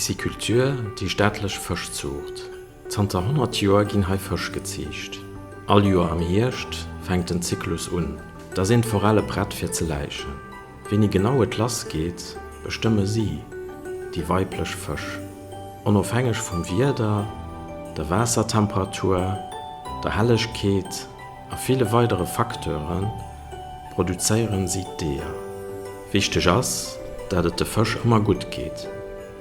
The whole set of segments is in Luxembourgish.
Pisciculture, déi staatlech Fëschzuucht. Zanter 100 Joer ginn hei Fësch geziicht. All Joer am Hierscht fänkt den Zyklus un. Da sinn d'Forelle prett fir ze läichen. Wéini genau et lass geet, bestëmme si, déi weiblech Fësch. Onofhängeg vum Wieder, der Waassertemperatur, der Hellegkeet a ville weidere Facteure produzéieren si d'Eeër. Wichteg ass, dat et de Fësch ëmmer gutt geet.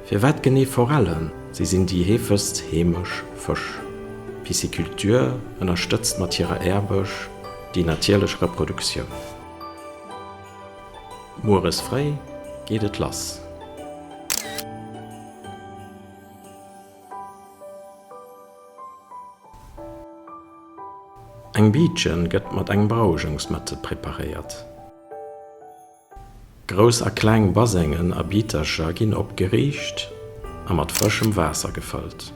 Firwat genee Forellen? Si sinn déi heefegst heemesch Fësch. D'Pisciculture ënnerstëtzt mat hirer Aarbecht déi natierlech Reproduktioun. Mueres fréi geet et lass. Eng Biitchen gëtt mat engem Berouegungsmëttel preparéiert. Grouss a kleng Basengen a Bitercher ginn opgeriicht a mat frëschem Waasser gefëllt.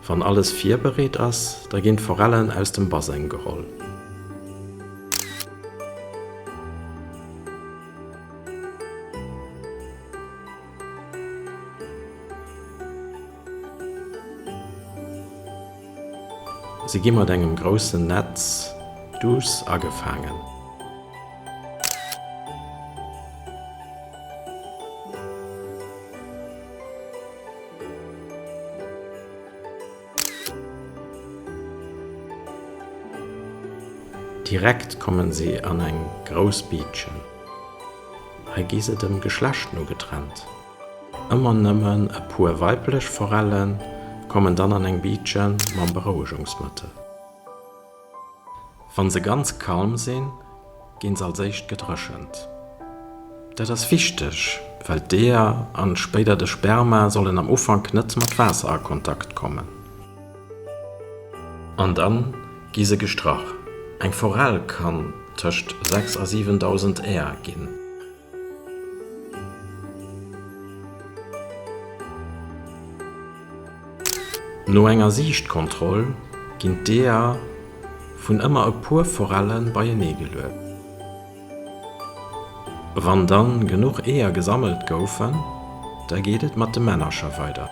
Wann alles virbereet ass, da ginn d'Forellen aus dem Baseng geholl. Se gi mat engem groussen Netz duuss agefaangen. Direkt kommen si an eng grouss Biitchen. Hei gi se dem Geschlecht no getrennt. Ëmmer nëmmen e puer weiblech Forelle kommen dann an eng Biitche mam Berouegungsmëttel. Wann se ganz kalm sinn, ginn se als éischt gedréchent. Dat ass wichteg, well d'Eeër an spéider de Sperma sollen am Ufank net mat Waasser a Kontakt kommen. An dann gi se gestrach. Eng Forell kann tëscht 6 a 7.000 Eeër ginn. No enger Siichtkontroll ginn d'Eeër vun ëmmer e puer Forelle beienee geluet. Wann dann genuch Eeër gesammelt goufen, da geet et mat de Männercher weider.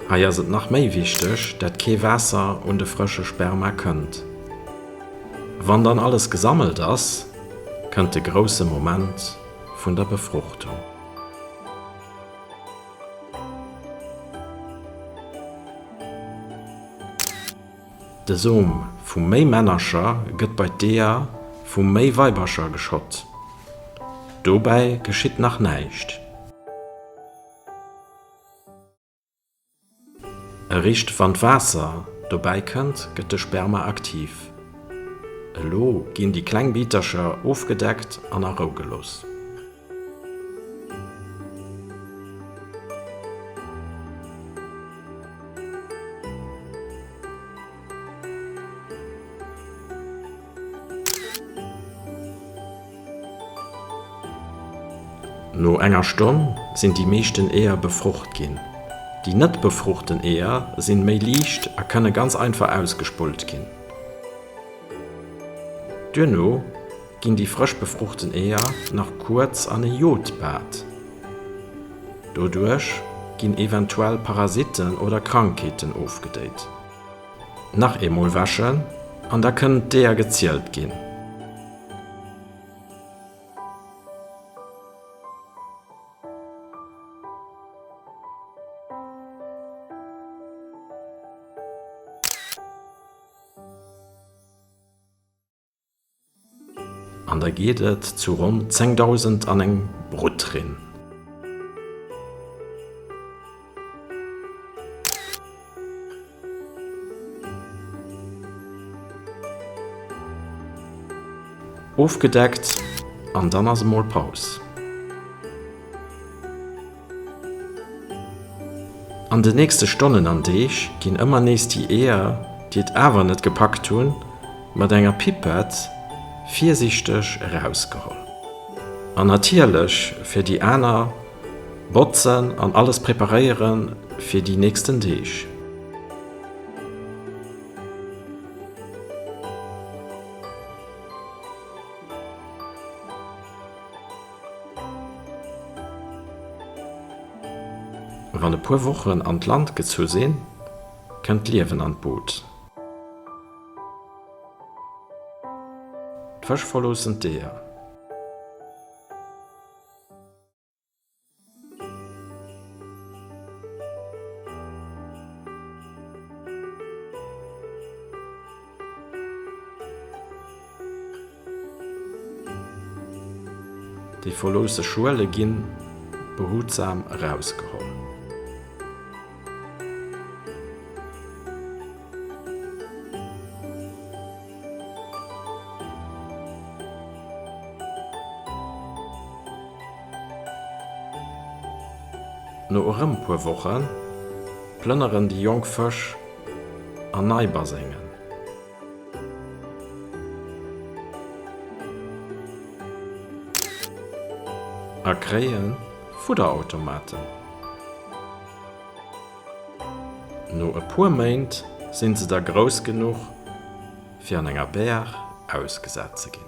Hei ass et nach méi wichteg, dat kee Waasser un de frësche Sperma kënnt. Wann dann alles gesammelt ass, kënnt de grousse Moment vun der Befruchtung. De Som vu méi Männercher gëtt bei d'Eeër vu méi Weibercher geschott. Dobäi geschitt nach näischt. Eréischt wann d'Waasser dobäi kënnt, gëtt de Sperma aktiv. Elo ginn déi kleng Bitercher ofgedeckt an a Rou gelooss. No enger Stonn sinn déi meeschten Eeër befrucht ginn. Déi net befruchten Eeër sinn méi liicht a kënne ganz einfach ausgespullt ginn. Duerno ginn déi frësch befruchten Eeër nach kuerz an e Jodbad. Doduerch ginn eventuell Parasitten oder Krankheeten ofgedéit. Nach eemol wäschen an da kënnen d'Eeër gezielt ginn. An da geet et zu ronn 10.000 an eng Bruttrinn. Ofgedeckt an dann ass emol Paus. An de nächste Stonnen an Deeg ginn ëmmer nees déi Eeër, déi et awer net gepackt hunn, mat enger Pipette virsiichteg erausgeholl. An natierlech fir déi aner botzen an alles preparéiere fir déi nächsten Deeg. Wann e puer Wochen an d'Land gezu sinn, kënnt d'Liewen an d'Boot. D'Fësch verloossen d'Eeër. Déi verloosse Schuele gi behutsam erausgeholl. No erëm puer Woche plënneren déi jonk Fësch an nei Basengen. A kréie Fudderautomaten. No e puer Méint sinn se da grouss genuch fir an enger Baach ausgesat ze ginn.